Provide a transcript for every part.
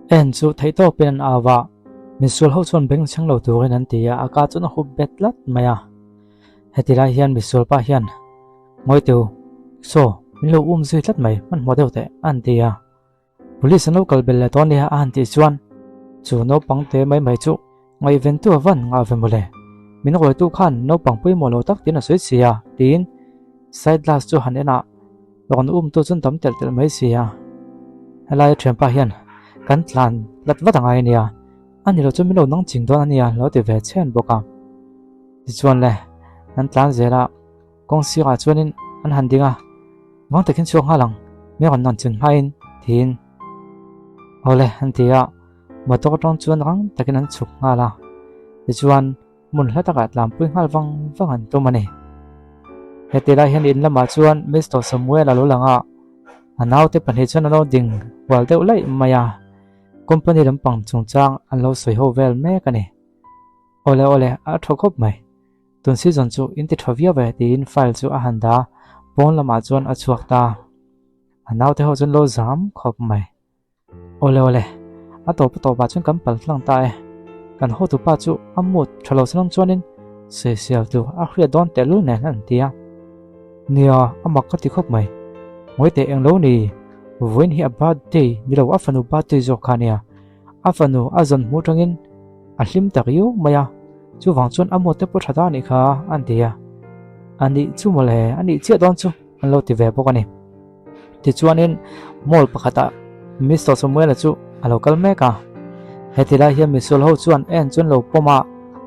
En chu theihtawpin an au a, misual ho chuan beng chheng lo turin an ti a, a ka chuan a hup bet tlat mai a. Heti lai hian misual pa hian, Ngawi teu, saw, min lo um zui tlat mai, hmanhmawh deuh teh, a han ti a. Police an lo kal bel leh dawn nia a han tih chuan chu naupang te mai mai chu ngaihventu a van ngah ve mawle. Min rawitu khan naupang pawimawh lo tak tiin a sawi si a tiin side glass chu han en a, rawn umtu chuan tam telh telh mai si a. Helai a thianpa hian kan tlan tlat vat angai ania, a ni lo chu min lo nang ching dawn ania lo ti ve chhen bawk a. Tichuan le an tlan zel a. Kawng sirah chuanin an han ding a, Vang takin chhuak nghal ang, mi rawn nawn chun hmain, tiin. Awle, an ti a, motor atang chuan rang takin an chhuk nghal a, tichuan hmun hla takah tlanpui nghal vang vang an tum a ni. Heti lai hian in lamah chuan Mister Samuel a lo lang a, a naute pahnih chuan an lo ding hual deuh laih mai a, company lampang chungchang an lo sawi ho vel mek a ni. Awle awle, a tha khawp mai. Tun season chu in ti tha viau e tiin file chu a han dah a, pawn lamah chuan a chhuak ta. A naute ho chuan lo zam khawp mai. Awle awle, a tawp a tawpah chuan kan pal tlang ta e. Kan hotupa chu a mood tha lo salang chuanin sawisel tur a hriat dawn tehlul nen an ti a. Nia, a mak ka ti khawp mai. Ngawi teh eng lo ni, vawiin hi a birthday ni lo a fanu birthday zawk kha nia. A fanu a zawn hmuh atangin a hlim tak riau mai a, chuvang chuan a mawte pawh tha ta anih kha an ti a. A nih chu mawle, a nih chiah dawn chu an lo ti ve bawk a ni. Tichuanin mall pakhatah Mister Samuela chu a lo kal mek a, heti lai hian misual ho chuan en chu an lo pawm a,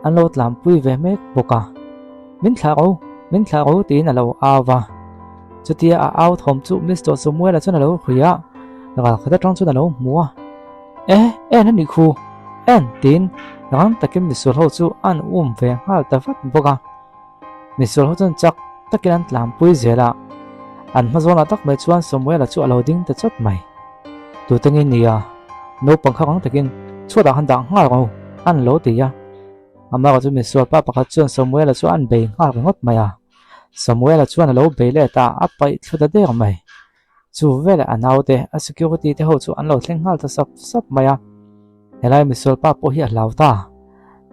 an lo tlanpui ve mek bawk a. Min thlah ro, min thlah ro tiin a lo au va. Chutia a au thawm chu Mister Samuela chuan a lo hria a, ral khat atang chuan a lo hmu a. E, en a nih khu, en tiin rang takin misual ho chu an um ve nghal ta vat bawk a. Misual ho chuan chak takin an tlanpui zel a, an hma zawnah tak mai chuan Samuela chu a lo ding ta chawt mai. Tute nge nia, naupang kha rang takin chhuatah han dah nghal ro an lo ti a. Amah chu misual pa pakhat chuan Samuela chu an bei nghal ringawt mai a. Samuela chuan a lo bei let a, a paih thlu ta der mai. Chu veleh a naute, a security te ho chu an lo thleng nghal ta sap sap mai a. Helai misual pa pawh hi a hlau ta.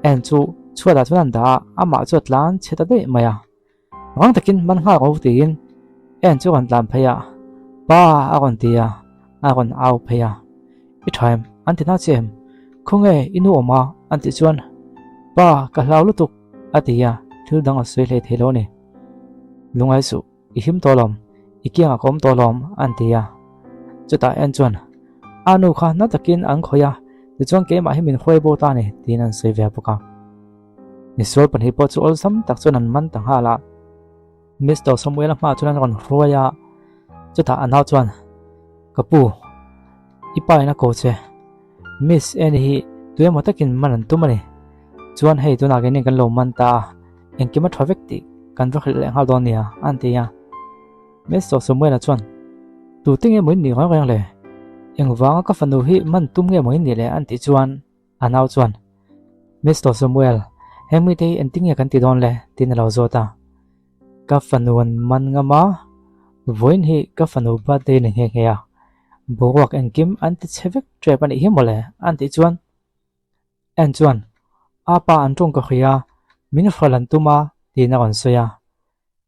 En chu chhuatah chuan an dah a, amah chu a tlan chhe ta daih mai a. Rang takin man nghal ro tiin en chu a rawn tlan phei a, Pa a rawn ti a, a rawn au phei a. I tha em? An ti na che em? Khawnge i nu awm a? An tih chuan, Pa, ka hlau lutuk a ti a, thil dang a sawi hlei thei lo a ni. Lungai suh. I him tawh lawm, i kiangah ka awm tawh lawm, an ti a. Chutah en chuan, A nu kha na takin an khawih a, tichuan keimah hi min hruai bo ta a ni, tiin an sawi ve bawk a. Misual pahnih pawh chu awlsam tak chuan an man ta nghal a. Mister Samuel-a hmaah chuan an rawn hruai a, chutah a nau chuan, Ka pu, i pa in a ko che. Miss Annie hi tuemaw takin man an tum a ni. Chuan hei tunah keini kan lo man ta a, engkim a tha vek tih kan va hrilh leh nghal dawn nia, a an ti a. Mister Samuela chuan, Tute nge maw in nih reng reng le? Engvanga ka fanu hi man tum nge maw in nih le? an tih chuan a nau chuan, Mister Samuel, heng mite hi engtin nge kan ti dawn le? tiin a lo zawt a. Ka fanu an man ngam a, vawiin hi ka fanu birthday ni nghe nghe a, boruak engkim an ti chhe vek tep a nih hi mawle an tih chuan en chuan a pa an tawng ka hria min hral an tum a tiin a rawn sawi a,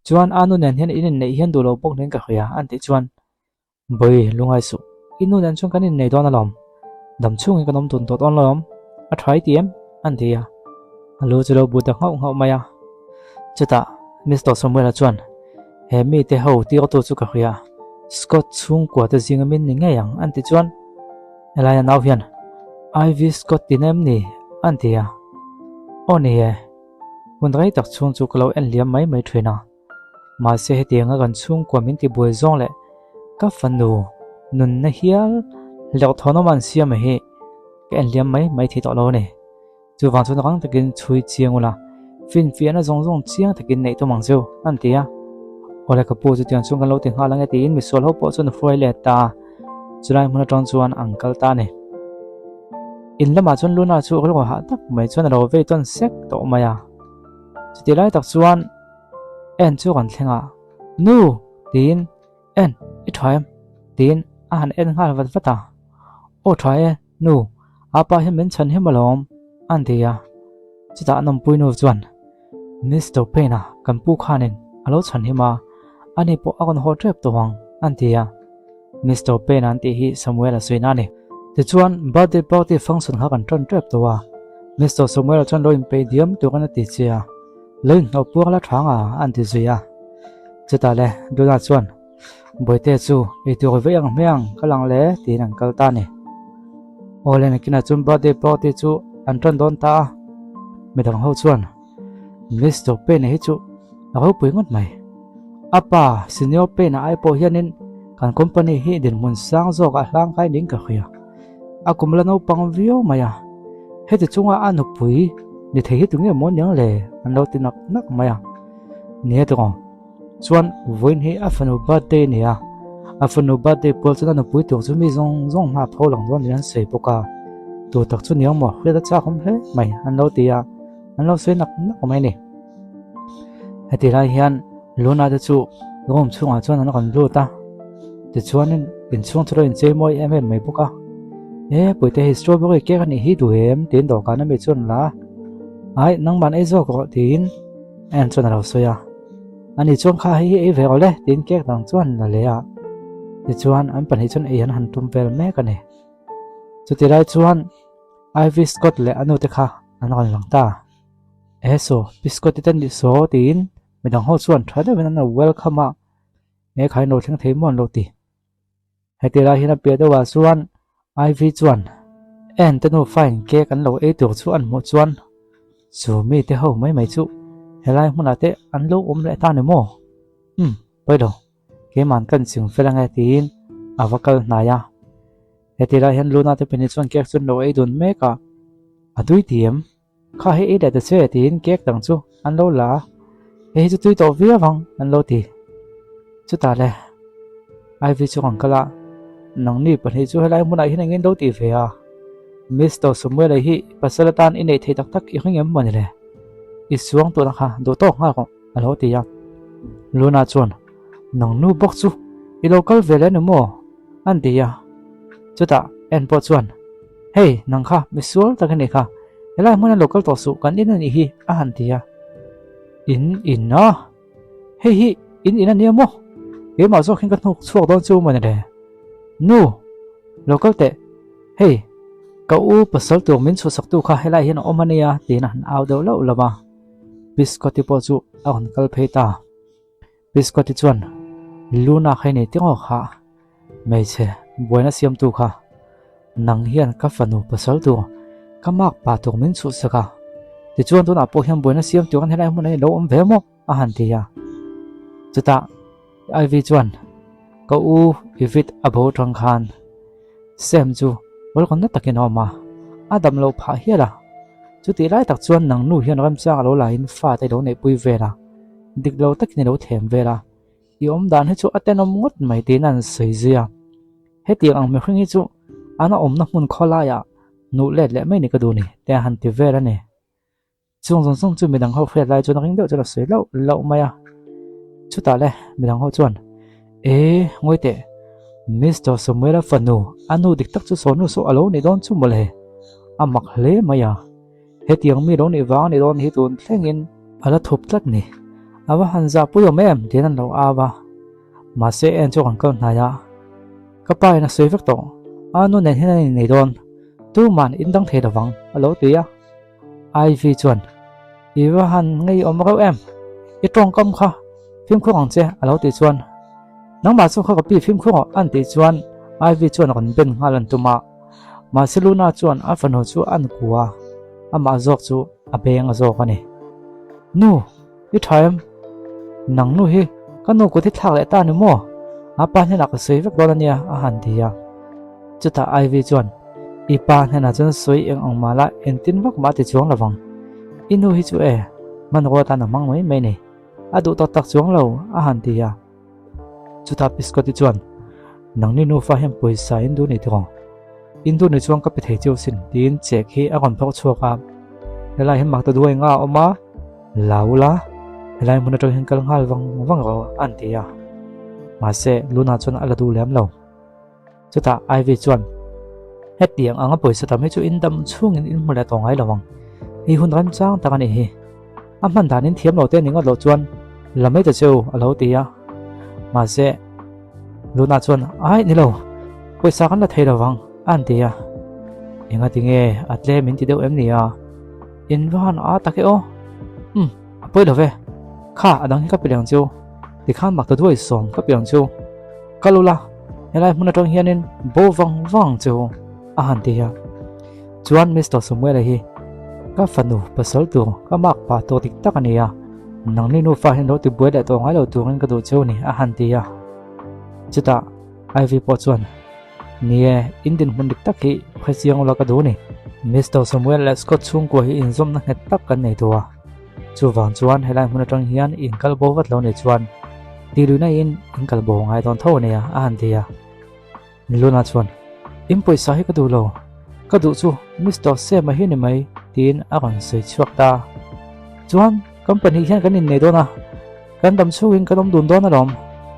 chuan a nu nen hian in inneih hian duh lo bawk nen ka hria an tih chuan Bawi, lungai suh. I nu nen chuan kan innei dawn alawm. Dam chhungin kan awm dun tawh dawn alawm. A tha i ti em? An ti a. A lu chu lo bu ta nghauh nghauh mai a. Chutah Mister Samuel-a chuan, He mite ho tirtu chu ka hria. Scott chhungkua te zinga min ni ngei ang, an ti chuan Elaia nau hian, Ivy Scott ti na em ni? an ti a. Aw ni e. Hun rei tak chhung chu ka lo en liam mai mai thin a. Mahse hetianga kan chhungkua min tibuai zawng leh ka fanu nunna hial hlauhthawnawm an siam hi ka enliam mai mai thei tawh lo a ni. Chuvang chuan rang takin chhui chiang ula, finfiahna zawng zawng chiang takin neih tum ang chu, an ti a. Awle ka pu chutiang chuan kan lo ti nghal ang e tiin misual ho pawh chuan a hruai let ta a, chulai hmun atang chuan an kal ta a ni. In lamah chuan Luna chu rilru hah tak mai chuan a lo vei tawn sek tawh mai a. Chuti lai tak chuan En chu kan thleng a, Nu! tiin, En, i tha em? tiin a han en nghal vat vat a. Aw tha e, Nu, apa hian min chhan him alawm, an ti a. Chutah an awmpui nu chuan, Mister Payne-a kan pu khanin a lo chhan him a, ani pawh a rawn haw tep tawh ang, an ti a. Mister Payne-a an tih hi Samuel-a sawi na a ni. Tichuan, birthday party function kha kan tan tep tawh a, Mister Samuel-a chuan lo inpeih diam turin a ti che a, lo inhnawh puang la thang a, an ti zui a. Chutah le, Duna chuan, Bawihte chu ei tur vei ang hmiang ka lang le tiin an kal ta a ni. Awle nakinah chuan birthday party chu an tan dawn ta a, midang ho chuan Mister Payne hi chu a ropui ngawt mai. A pa Senior Payne ai pawh hianin kan company hi dinhmun sang zawkah hlang kai ning ka hria. A kum la naupang viau mai a, heti chunga a nupui ni thei hi tunge maw niang le an lo ti nak nak mai a. Nia tawng. Chuan vawiin hi a fanu birthday a ni a, a fanu birthday pual chuan a nupui tur chu mi zawng zawng hma pho lang dawn niin an sawi bawk a, tu tak chu niang maw hriat a chak awm hle mai an lo ti a, an lo sawi nak nak mai a ni. Heti lai hian Luna te chu room chhungah chuan an rawn lut a, tichuanin inchhung chu lo inchei mawi em em mai bawk a, E puite hei strawberry cake a nih hi duh em? tiin dawhkan ami chuan la a, Ai nangman ei zawk rawh tiin en chuan a lo sawi a. Ani chuan kha hei hi ei ve rawh le tiin cake dang chuan la leh a, tichuan an pahnih chuan ei an han tum vel mek a ni. Chuti lai chuan Ivy Scott leh a nute kha an rawn lang ta. E saw, Pi Scott-i te nih saw tiin midang ho chuan tha deuhin an lo welcome a, he kha in lo thleng thei maw an lo ti. Heti lai hian a piah deuhah chuan Ivy chuan en te nufa in cake an lo ei tur chu an hmuh chuan chu mite ho mai mai chu helai hmunah te an lo awm leh ta ni maw? Umm pawi lo keiman kan ching fel ange tiin a va kal hnai a. Heti lai hian Luna te pahnih chuan cake chu an lo ei dun mek a, a tui ti em? Kha hei ei leh ta che tiin cake dang chu an lo la a, hei hi chu tui tawh viau ang an lo ti. Chutah le Ivy chu kan kal a, nangni pahnih chu helai hmunah hian engin lo tih ve a, Mister Samuel-a hi pasal atan i neih theih tak tak i ring em mawni le? I suang tawh na kha duh tawk nghal rawh a lo ti a. Luna chuan nangnu bawk chu i lo kal ve leh ni maw? An ti a, chutah en pawh chuan Hei, nang kha misual tak i nih kha, helai hmuna lo kal tawh suh kan in a nih hi a han ti a. In in a? Hei hi in in a nia maw? Keimah zawk hian ka hnuk chhuak dawn chu mawni le. Nu, lo kal teh, hei ka u pasal tur min chhuahsaktu kha helai hian a awm a nia tiin a han au deuh lauh lauh a. Biscuit-i pawh chu a rawn kal phei ta. Biscuit-i chuan Luna kha i nei tih ngawk kha, hmeichhe buaina siamtu kha, nang hian ka fanu pasal tur ka mark pa tur min chhuhsak a, tichuan tunah pawh hian buaina siam tur an helai hmunah hian lo awm ve maw? a han ti a. Chutah Ivy chuan ka u Ivit a bo tang khan Sam chu welcome na takin a awm a, a dam loh phah hial a, chutih lai tak chuan nang nu hian remchang a lo lahin fate i lo neihpui vel a. Dik lo takin i lo thlem vel a, i awm dan hi chu a tenawm ngawt mai tiin an sawi zui a. Hetiang ang mihring hi chu an awmna hmun khawlaiah nuh let leh mai ni ka duh ni te a han ti vel a ni. Chung zawng zawng chu midang ho hriat lai chuan a ring deuh chuan a sawi loh loh mai a. Chutah le midang ho chuan, E, ngawi teh, Mister Samuel-a fanu, a nu dik tak chu sawnu saw a lo nih dawn chu mawle, a mak hle mai a. Hetiang mi lo nih vang a nih dawn hi tun thlengin a la thup tlat ni. A va han zah pui awm em tiin an lo au a. Mahse en chu kan kal hnai a. Ka pa in a sawi vek tawh. A nu nen hian an innei dawn. Tuman in dang thei lovang a lo ti a. Ivy chuan I va han ngei awm reuh em? I tawngkam kha fimkhur ang che a lo tih chuan Nangmah chu kha ka pi fimkhur rawh an tih chuan Ivy chuan rawn ben nghal an tum a. Mahse Luna chuan a fanu chu a nku a, amah zawk chu a beng a zawk a ni. Nu, i tha em? Nang nu hi ka nu kut hi thlak leh ta ni maw? A pa hnenah ka sawi vek dawn a nia a han ti a. Chutah Ivy chuan, I pa hnenah chuan sawi eng ang mah la engtin vak mah a ti chuang lovang. I nu hi chu e, hmanrua atan a hmang mai mai ni. A duh tak tak chuang lo a han ti a. Chutah Piscotty chuan, Nangni nufa hian pawisa in duh ni tiraw? In duh ni chuan ka pe thei chiu sin, tiin chek hi a rawn phawrh chhuak a. Helai hian mak ta duai nga a awm a, la ula, helai hmun atang hian kal nghal vang vang rawh, an ti a. Mahse, Luna chuan a la duh lem lo. Chutah Ivy chuan, Hetiang anga pawisa tam hi chu in dam chhungin in hmu leh tawh ngai lo ang. Hei hun remchang tak a nih hi. A hman danin thiam lo te ni ngawt loh chuan la mai ta che u a lo ti a. Mahse, Luna chuan Ai ni lo, pawisa kan la thei lo vang a han ti a. Engati nge a tlem in ti deuh em ni a? In va han a tak e aw. Umm, a pawi lo ve. Kha a dang hi ka pe leh ang che u. Tikhan mak ta duai sawm ka pe ang che u. Kal ula, helai hmun atang hianin bo vang vang che u a han ti a. Chuan Mister Samuela hi ka fanu pasal tur ka mak pah tawh dik tak a ni a, nangni nufa hian lo ti buai leh tawh ngai lo turin ka duh cheu ni a han ti a. Chutah Ivy pawh chuan, Ni e, in dinhmun dik tak hi hre chiang ula ka duh ni. Mister Samuel leh Scott chhungkua hi inzawmna nghet tak kan nei tawh a, chuvang chuan helai hmun atang hian in kal bo vat lo ni chuan ti luihna in in kal bo ngai dawn tho a nia a han ti a. Luna chuan, In pawisa hi ka duh lo, ka duh chu Mister Sam-a hi ni mai, tiin a rawn sawi chhuak ta. Chuan, kan pahnih hian kan innei dawn a, kan dam chhungin kan awm dun dawn alawm,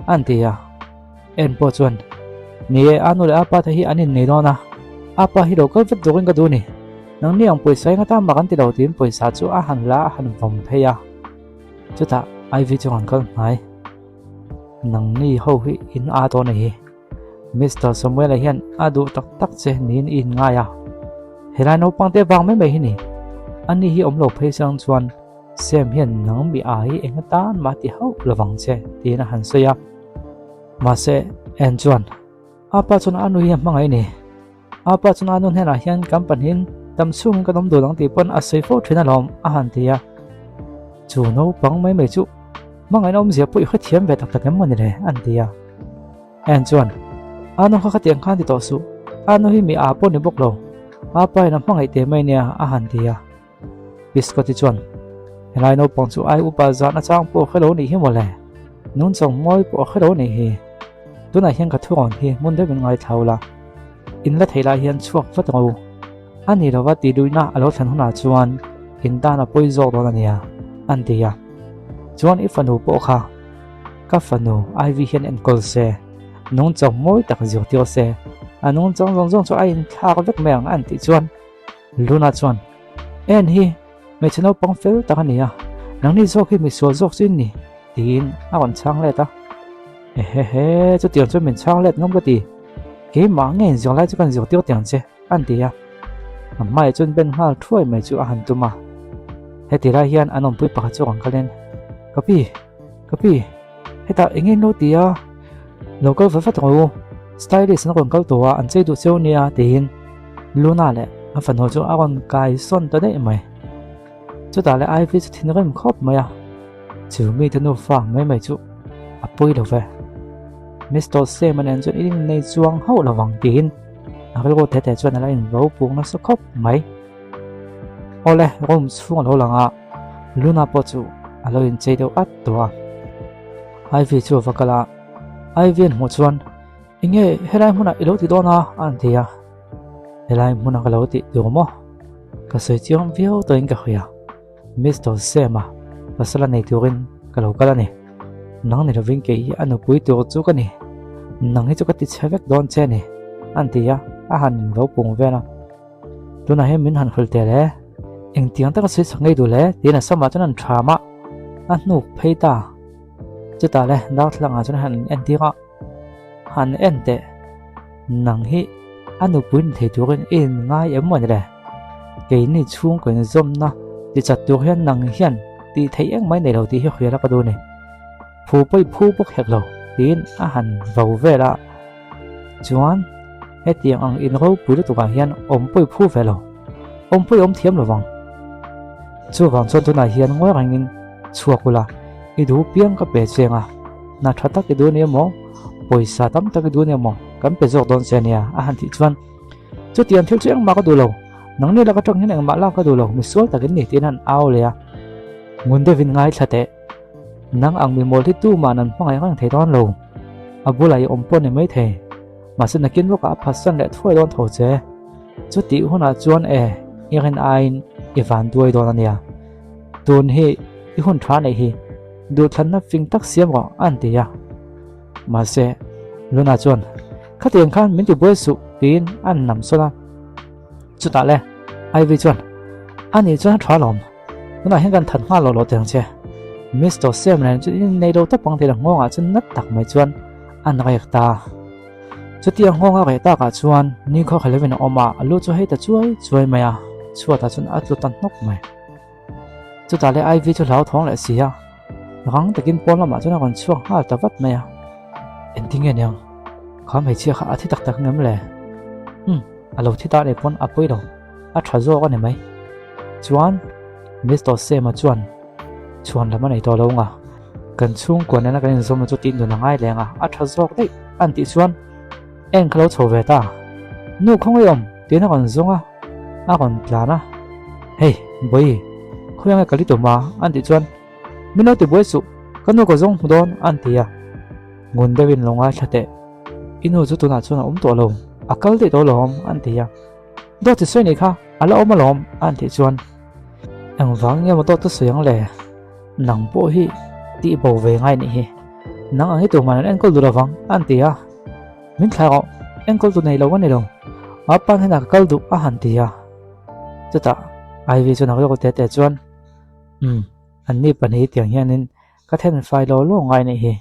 a han ti a. En pawh chuan, Ni e, a nu leh a pa te hi an innei dawn a, a pa hi lo kal vat turin ka duh a ni. Nangni ang pawisa enga tan mah kan ti lo, tiin pawisa chu a han la a han vawm phei a. Chutah Ivy chu an kal hnai. Nangni ho hi in a dawn a hi. Mister Samuel-a hian a duh tak tak che niin i inngai a. Helai naupang te vang mai mai hi ni. Ani hi awm lo phei chang chuan Sam hian nang mi a hi eng atan mah ti hauh lovang che tiin a han sawi a. Mahse, Ann chuan a pa chuan a nu hi a hmangaih a ni. A pa chuan a nu hnenah hian kan pahnihin tam chhungin kan awm dun ang tih pawn a sawi fo thin alawm a han ti a. Chu naupang mai mai chu hmangaihna awmzia pawh i hrethiam ve tak tak em maw ni le a han ti a. En chuan, A nu kha khatiang khan ti tawh suh, a nu hi mi a pawh ni bawk lo, a pa in a hmangaih teh mai nia a han ti a. Biscuit-i chuan, Helai naupang chu ai upa zan a chang pawh a hre lo nih hi mawle, nungchang mawi pawh a hre lo nih hi. Tunah hian ka thurawn hi hmun deuhin ngaithla ula, in la theih lai hian chhuak vat ang u. A ni lova tih luihna a lo thlen hunah chuan in tan a pawi zawk dawn a nia, an ti a. Chuan i fanu pawh kha ka fanu Ivy hian enkawl se, nungchang mawi tak zirtir se, a nungchang zawng zawng chu a inthlak vek mai ang an tih chuan Luna chuan, En hi, hmeichhe naupang fel tak a ni a, nangni zawk hi misual zawk chu in ni, tiin a rawn chhang let a. Ehehe, chutiang chuan min chhang let ngam ka ti, keimah nge inzir lai chu kan zirtir tiang che, an ti a. A hmaiah chuan ben nghal thuai mai chu a han tum a. Heti lai hian an awmpui pakhat chu rawn kalin, Ka pi, ka pi, hetah eng nge in lo ti a? Lo kal vat vat rawh u, stylist an rawn kal tawh a, an chei duh cheu nia, tiin Luna leh a fanu chu a rawn kai sawn ta daih mai. Chutah leh Ivy chu thinrim khawp mai a, chu mite nufa mai mai chu a pawi lo ve. Mister Sam-a nen chuan in innei chuang hauh lo vang tiin a rilru tete chuan a la invo pung nasa khawp mai. Awle, room chhung a lo lang a, Luna pawh chu a lo inchei deuh at tawh a. Ivy chu a va kal a, Ivy an hmuh chuan Enge helai hmunah i lo ti dawn a? a han ti a. Helai hmuna ka lo tih tur maw? Ka sawi chiang viau tawhin ka hria. Mister Sam-a pasal a nei turin ka lo kal a ni. Nang ni lovin kei hi a nupui tur chu ka ni. Nang hi chu ka ti chhe vek dawn che a ni, a han ti a, a han invo pung vel a. Tunah hian min han hrilh teh le, engtiang taka sawi chak ngei duh le? tiin a samah chuan an ṭham a, a hnuk phei ta. Chutah le darthlalangah chuan a han entir a. Han en teh, nang hi a nupui ni thei turin i inngai em maw ni le? Keini chhungkaw inzawmna ti chat tur hian nang hian tih theih engmah i nei lo tih hi hriat a ka duh a ni. Phu pawh i phu bawk hek lo tiin a han vo vel a. Chuan hetiang ang in ropui lutukah hian awm pawh i phu ve lo, awm pawh i awm thiam lo vang. Chuvang chuan tunah hian ngawi rengin chhuak ula, i duh piang ka pe cheng a. Hna tha tak i duh nia maw? Pawisa tam tak i duh nia maw? Kan pe zawk dawn che nia a han tih chuan chutiang thil chu engmah ka duh lo, nangni lak atang hian engmah lak ka duh lo, misual takin ni tiin an au leh a. Ngun deuhin ngaithla teh, nang ang mi mawl hi tumah an hmangaih reng thei dawn lo, a bulah i awm pawh ni mai thei, mahse nakin lawkah a phatsan leh thuai dawn tho che, chutih hunah chuan e, i rin aiin i van duai dawn a nia. Tun hi i hun tha neih hi duhthlanna fing tak siam rawh a an ti a. Mahse, Luna chuan, Khatiang khan min ti buai suh tiin a an nam sawn a. Chutah le Ivy chuan, A nih chuan a tha alawm, tunah hian kan that nghal lo lo teh ang che. Mister Sam nen chuan in nei lo tawp ang tih nghawngah chuan nat tak mai chuan an rek ta. Chutia nghawng a reh takah chuan nikhua khalevin a awm a, a lu chu hei ta chuai chuai mai a, chhuatah chuan a tlu ta hnawk mai. Chutah le Ivy chu hlauthawng leh si a, rang takin pawn lamah chuan a rawn chhuak nghal ta vat mai a. Engtin nge niang? Kha hmeichhia kha a thi tak tak ngem le? Umm, a lo thi ta leh pawn a pawi lo, a tha zawk a ni mai. Chuan Mister Sema chuan chhuan lam a nei tawh lo nga, kan chhungkua nena kan inzawmna chu tih nun a ngai leng a, a tha zawk daih a ni tih chuan eng kha lo chho ve ta. Nu khawngaih awm tiin a rawn zawng a, a rawn tlan a, Hey, Bawihi, khawiah nge ka li tum a? an tih chuan Min lo ti buai suh, ka nu ka zawng hmu dawn an ti a. Ngun deuhin lo ngaithla teh, i nu chu tunah chuan a awm tawh lo, a kal daih tawh alawm an ti a. Dawt i sawi nih kha, a la awm alawm an tih chuan Engvang nge maw dawt ka sawi ang le? Nang pawh hi tih bo ve ngai nih hi, nang ang hi tumah an enkawl duh lovang an ti a. Min thlai rawh, enkawl tu nei lo a ni lo, a pa hnenah ka kal duh a han ti a. Chutah Ivy chuan a rilru teh teh chuan, Umm, anni pahnih tiang hianin ka then fai lo lo ngai nih hi,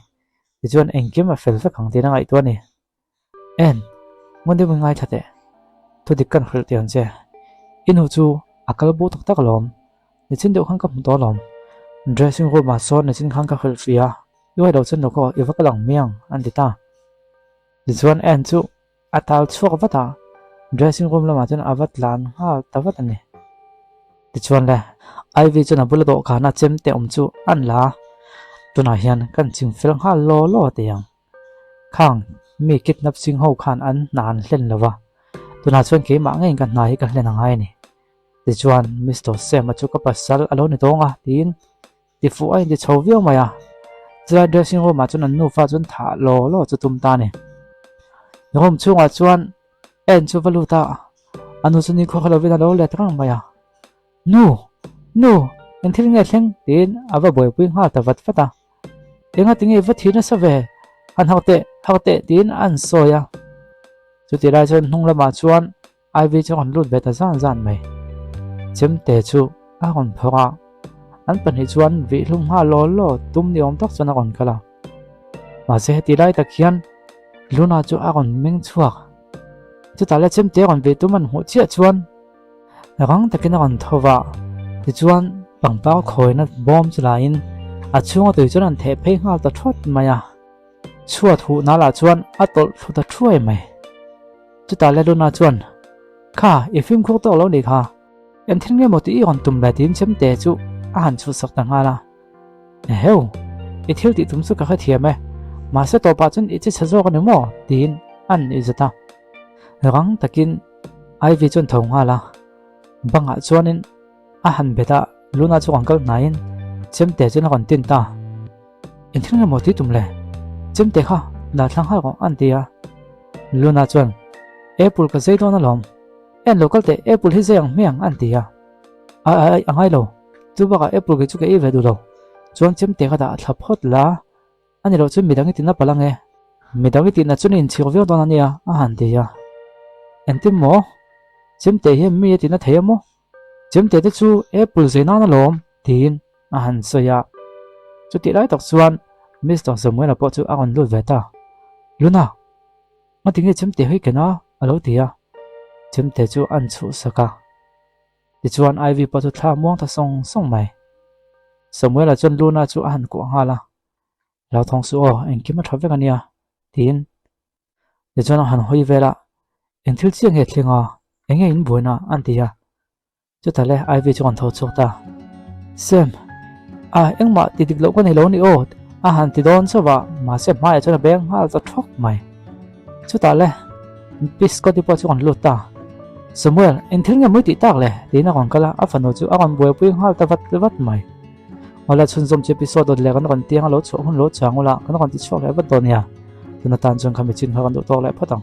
tichuan engkim a fel vek ang tiin a ngaihtuah a ni. En, ngun deuhin ngaithla teh, thu dik kan hrilh tih ang che. I nu chu a kal bo tak tak alawm, nichin deuh khan ka hmu tawh alawm. Dressing room ah sawn nichin khan ka hrilh hrih a, i uai lo chuan lo khaw i va kal ang miang an ti ta. Tichuan En chu a tal chhuak vat a, dressing room lamah chuan a va tlan nghal ta vat a ni. Tichuan le, Ivy chuan a bula dawhkana chemte awm chu an la a, tunah hian kan chingfel nghal law law a ti ang. Khang mi kidnap ching ho khan an hna an hlen lo va, tunah chuan keimah ngeiin ka hna hi ka hlen a ngai a ni. Tichuan Mister Sam-a chu ka pasal a lo ni tawng a tiin tifuh a inti chho viau mai a. Chulai dressing room ah chuan an nufa chuan thah law law chu tum ta a ni. Room chhungah chuan En chu va lut a, a nu chu nikhua kha lovin a lo let reng mai a. Nu! Nu! Eng thil nge thleng? tiin a va buaipui nghal ta vat vat a. Enga tinge i va thi nasa ve? Han hak teh, hak teh tiin a an sawi a. Chutih lai chuan hnung lamah chuan Ivy chu a rawn lut ve ta zan zan mai. Chemte chu a rawn phawrh a, an pahnih chuan vihhlum nghal law law tum ni awm tak chuan a rawn kal a. Mahse heti lai tak hian Luna chu a rawn meng chhuak. Chutah le chemte rawn vih tum an hmuh chiah chuan rang takin a rawn tho va, tichuan pangpar khawina bawm chu laiin a chhunga tui chuan an theh phei nghal ta thawt mai a. Chhuat huh nal ah chuan a tawlh thlu ta thuai mai. Chutah le Luna chuan, Kha, i fimkhur tawk lo nih kha. Engthil nge maw tih i rawn tum le tiin chemte chu a han chhuhsak ta nghal a. Eheu, i thil tih tum chu ka hrethiam e, mahse tawpah chuan i chi chhe zawk a ni maw? tiin a nuih zet a. Rang takin Ivy chuan tho nghal a, bangah chuanin a han bet a, Luna chu rawn kal hnaiin chemte chuan a rawn tin ta. Engthil nge maw tih tum le? Chemte kha dah thlang nghal rawh an ti a. Luna chuan, Apple ka zei dawn alawm, en lo kal teh Apple hi zei ang hmiang an ti a. Ai ai ai a ngai lo. Chu bakah Apple kei chu ka ei ve duh lo. Chuan chemte ka dah thla phawt la, a ni loh chuan midang i tihna palh ang e. Midang i tihna chuan i inchhir viau dawn a nia, a han ti a. Engtin maw? Chemte hian mi a tihna thei a maw? Chemte te chu Apple zei nan alawm, tiin a han sawi a. Chutih lai tak chuan Mister Samuela pawh chu a rawn lut ve ta. Luna! Ngatinge chemte hi ken a? a lo ti a. Chemte chu a an chhuhsak a. Tichuan Ivy pawh chu thla muang ta sawng sawng mai. Samuela chuan Luna chu a han kuah nghal a, Lo thawng suh aw, engkim a tha vek a nia, tiin. Tichuan a han hawi vel a, Eng thil chiah nge thleng a, eng nge in buaina? an ti a. Chutah le Ivy chu a rawn tho chhuak ta. Sam, a engmah ti dik loh ka nei lo a ni aw, a han ti dawn chauh a, mahse hmaiah chuan a beng nghal ta thawk mai. Chutah le Biscuit-i pawh chu a rawn lut ta. Samuel, eng thil nge mawi tih tak le? tiin a rawn kal a, a fanu chu a rawn buaipui nghal ta vat vat mai. Awle chhunzawm chu episode dawt leh kan rawn tiang a lo chhuah hun lo chang ula, kan rawn ti chhuak leh vat dawn nia. Tuna tan chuan kha michin kha kan duh tawk leh phawt ang.